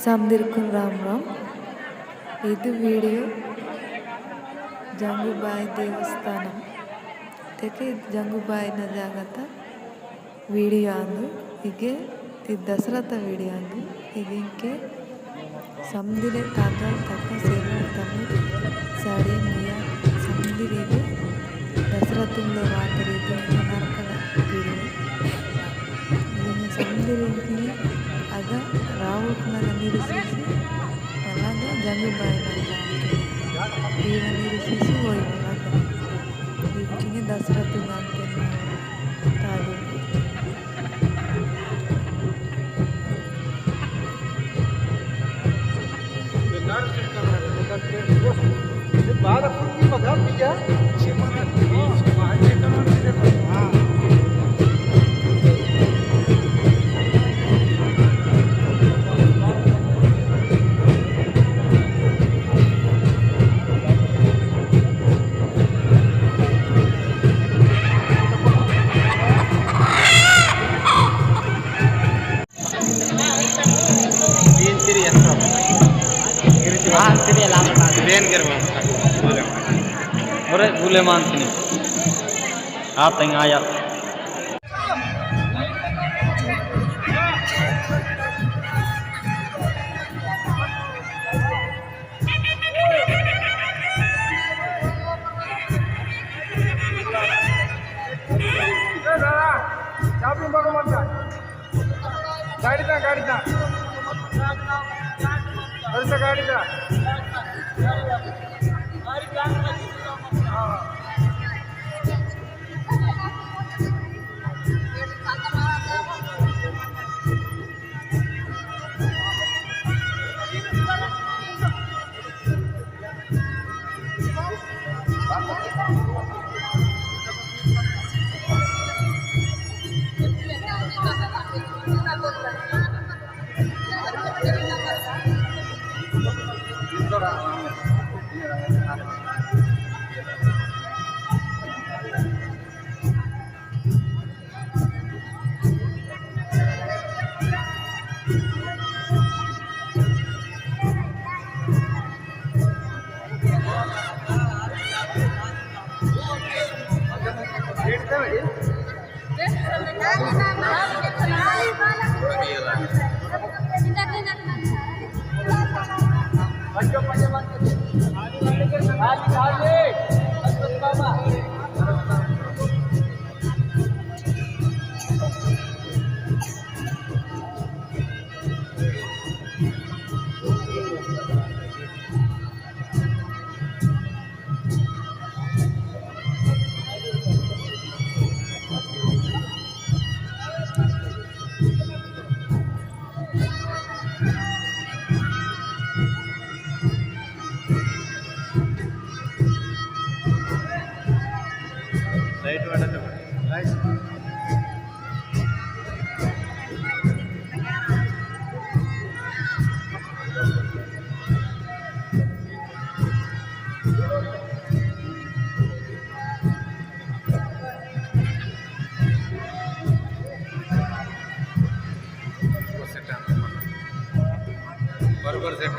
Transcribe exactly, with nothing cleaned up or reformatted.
समदिरकुन राम राम। इद video जंगुबाई देवस्थानम। तेके जंगुबाई न जागता video आंदु। इगे इद दसराता video आंदु। इगे इंके समदिरे तातल तक सेलर तमिल साड़ी मिया समदिरे इगे दसरातुंगलो वातरे इगे नरकड़ा video। इगे समदिरे इगे अगा रावुटनगा निरसीसी पलागा जंगुबाई नगा इगे निरसीसी होई पलागा। इगे दसरातुंग अंतेन तादु। अरे, भूले मानसिनी। आ तंग आया। चाबी भगवान का। गाड़ी दा, गाड़ी दा। बरसा गाड़ी दा। लाइट वाला तो। बरोबर सेट।